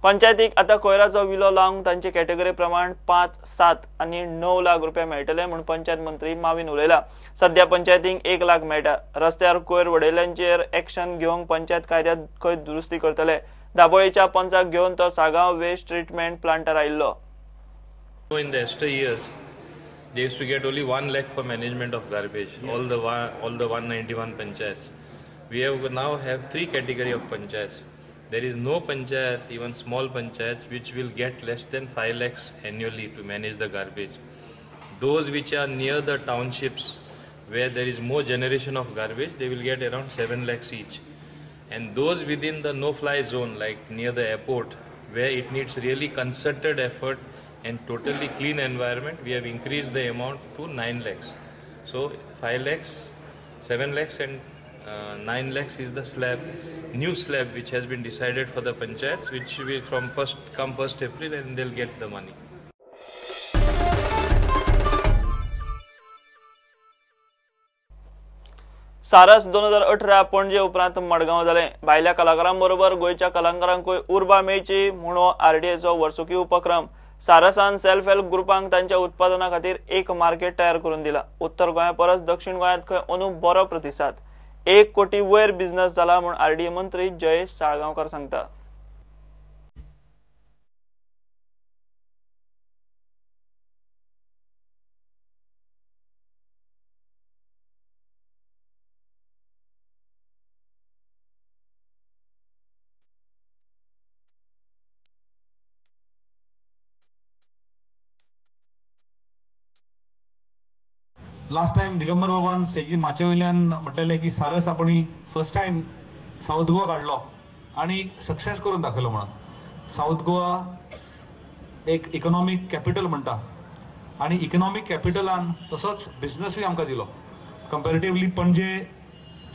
पंचायतीक आतां कोयराचो विलो लावंक तांचे कॅटेगरी प्रमाण 5, 7 आनी 9 लाख रुपया मेळटले म्हूण पंचायत मंत्री माविन उलयला. सध्या पंचायतींक 1 लाख मेळटा. रस्त्यार कोयर वडयल्यांचेर एक्शन घेवंक पंचायत कायद्यांत खंय दुरुस्ती करतले. दाबोळीच्या पंचाक घेवन तो साळगांव वेस्ट ट्रिटमेंट प्लांटार आयिल्लो. In the yesteryears, they used to get only 1 lakh for management of garbage. Yeah. All the 191 panchayats. We have now have 3 category of panchayats. There is no panchayat, even small panchayats, which will get less than 5 lakhs annually to manage the garbage. Those which are near the townships, where there is more generation of garbage, they will get around 7 lakhs each. And those within the no-fly zone, like near the airport, where it needs really concerted effort and totally clean environment, we have increased the amount to 9 lakhs. So 5 lakhs, 7 lakhs and 9 lakhs is the slab, new slab which has been decided for the panchayats, which will from 1st April, and they'll get the money. सारस 2018 पणजे उपरांत मडगांव जालें. भायल्या कलाकारां बरोबर गोंयच्या कलाकारांकूय उर्बा मेळची म्हूण हो आरडीएचो वर्सुकी उपक्रम. सारसान सेल्फ हेल्प ग्रुपांक तांच्या उत्पादना खातीर एक मार्केट तयार करून दिला. उत्तर गोंया परस दक्षिण गोंयांत खंय अंदू बरो प्रतिसाद. 1 कोटी वयर बिझनेस जाला म्हूण आरडीए मंत्री जयेश साळगांवकर सांगता. लास्ट टायम दिगंबर बाबान स्टेजीर माचे वयल्यान म्हटलेलें की सारस आपण फर्स्ट टायम सावथ गोवा काडलो आनी सक्सेस करून दाखयलो म्हणून. सावथ गोवा एक इकॉनॉमीक कॅपिटल म्हणटा आनी इकॉनॉमीक कॅपिटलान तसोच बिझनसूय आमकां दिलो. कंपेरेटिवली पणजे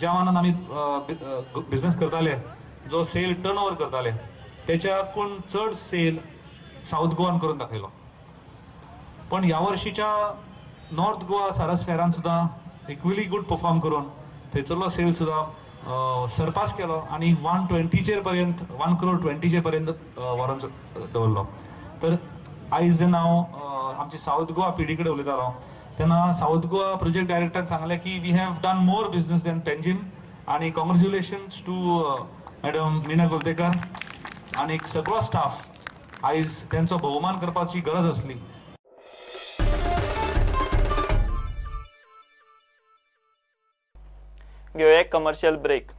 ज्या मानान आमी बिझनस करताले, जो सेल टर्न ओवर करताले, तेच्याकून चड सेल सावथ गोवान करून दाखयलो. पण ह्या वर्षीच्या नॉर्थ गोवा सारस फेरान सुद्दां इक्वली गुड परफॉर्म करून थंयसरलो सेल सुद्दां सरपास केलो आनी 120 पर्यंत, 1 करोड 20 पर्यंत व्हरोन दवरलो. तर आयज जेन्ना हांव आमची सावथ गोवा पिडी कडेन उलयतालो तेन्ना सावथ गोवा प्रोजेक्ट डायरेक्टरान सांगलें की we have done more business than Panjim आनी congratulations to madam Meena Goltekar आनी सगळो स्टाफ. आयज तेंचो भोवमान करपाची गरज आसली. घेऊया एक कमर्शियल ब्रेक.